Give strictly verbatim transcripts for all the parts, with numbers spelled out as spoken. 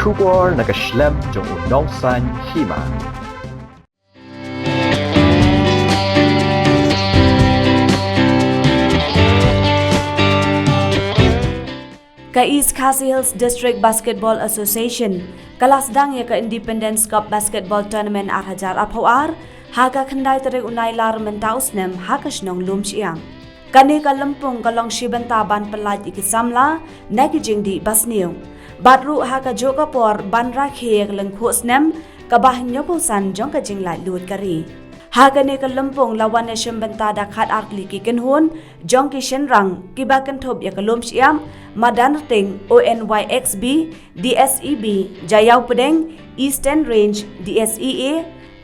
Khubor na ka shlem jong u nongsan hima. Ka East Khasi Hills District Basketball Association ka la sdang ïa ka Independence Cup Basketball Tournament ar hajar arphew ar ha ka khyndai tarik u Nailar mynta u snem ha ka shnong Lumshyiap. Kane ka lympung ka long shi bynta ban pyllait ïa ki samla na ki jingdih basniew. Bad ruh ha ka juh ka por ban rakhe ïa ka lyngkhuh snem kaba hynñiewphew san jong ka jinglaitluid ka ri. Ha kane ka lympung la wan ïashim bynta da khat ar tylli ki kynhun jong ki shynrang kiba kynthup ïa ka Lumshyiap, Madanrting, O N Y X B, D S E B, Jaïaw Pdeng, Eastern Range, D S E A,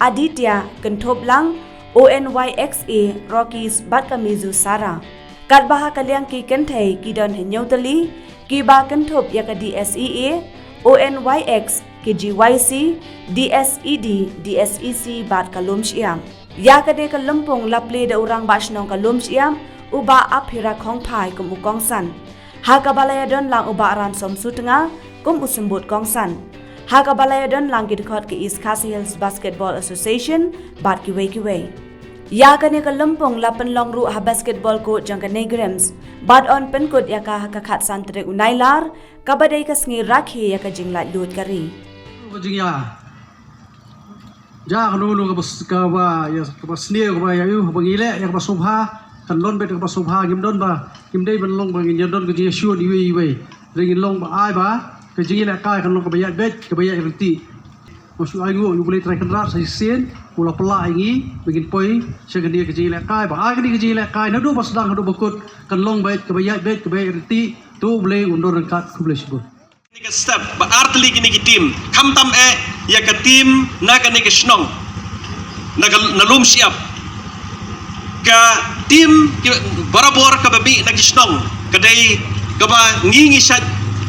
Aditya, Kynthuplang, O N Y X A, Rockies bad ka Mizu Sara. Katba ha ka liang ki kynthei ki don hynñiew tylli kiba kynthup ïa ka D S E A, O N Y X, K G Y C, D S E D, D S E C bad ka Lumshyiap. Ïa kane ka lympung la plie da u Rangbah Shnong ka Lumshyiap, u Bah Aphira Khongphai kum u kongsan. Ha kaba la ïadon lang u Bah Ransom Sutnga kum u symbud kongsan. Ha kaba la ïadon lang ki dkhot ka East Khasi Hills Basketball Association bad kiwei kiwei. Ïa kane ka lympung la pynlong ruh ha basketball court jong ka NEIGRIHMS bad yn pynkut ïa ka ha ka khatsan tarik u Nailar kaba dei ka sngi rakhe ïa ka jinglaitluid ka ri. Ka jingïa. Ja kano kano kaba s-, kaba, ïa, kaba sniew kaba ïa u, kaba ngi leh ïa kaba sngewbha, kan long beit kaba sngewbha, ngim don ba, ngim dei ban long ba ngin ïa don ka jingïashun iwei iwei. Hynrei ngin long ba ai ba ka jingïalehkai kan long kaba ïaid beit, kaba ïaid ryntih. Nga shu ai nguh ïa U Blei Trai Kynrad sa shisien, u la pynlah ïa ngi ba ngin poi sha kane ka jingïalehkai, ba ai kane ka jingïalehkai naduh ba sdang haduh ba kut kan long beit, kaba ïaid beit, kaba ïaid ryntih. To U Blei un don ryngkat. Khublei shibun. Kine ki step ba ar tylli kine ki team, khamtam eh ïa ka team na kane ka shnong, na ka, na Lumshyiap. Ka team ki barabor kaba mih na ki shnong ka dei kaba ngi ngi shait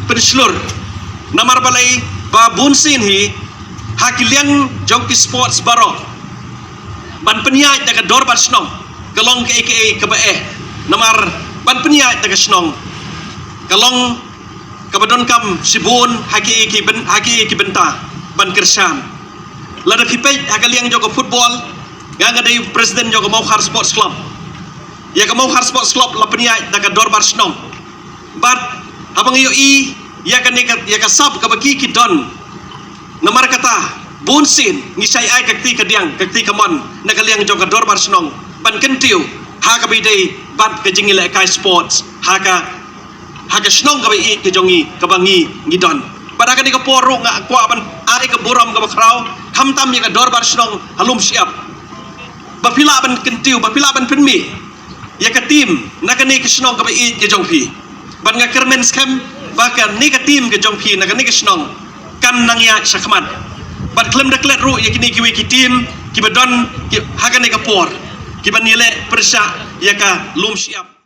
pynshlur. Namar balei? Ba bunsien hi ha ki liang jong ki sports baroh ban pynïaid da ka dorbar shnong ka long kaei kaei kaba eh. Namar ban pynïaid da ka shnong ka long kaba donkam shibun ha ki, ki byn-, ha ki, ki bynta ban kyrshan. Lada phi peit ha ka liang jong ka football, nga nga dei president jong ka Mawkhar Sports Club. Ïa ka Mawkhar Sports Club la pynïaid da ka dorbar shnong. Bad haba ngi ïohi ïa kane ka, ïa ka sap kaba ki ki don. Namar kata bunsien ngi shait ai ka kti kadiang, ka kti kamon na ka liang jong ka dorbar shnong ban kyntiew ha kaba ïadei bad ka jingïalehkai sports ha ka ha ka shnong kaba ïeit ka jong ngi, kaba ngi ngi don. Bad ha kane ka por ruh nga kwah ban ai ka burom kaba khraw khamtam ïa ka dorbar shnong ha Lumshyiap. Ba phi lah ban kyntiew, ba phi lah ban pynmih ïa ka team na kane ka shnong kaba ïeit ka jong phi. Bad nga kyrmen skhem ba kane ka team ka jong phi na kane ka shnong kan nang ïaid shakhmat. Bad khlem da klet ruh ïa kine kiwei ki team kiba don ki, ha kane ka por kiban ïaleh pyrshah ïa ka Lumshyiap.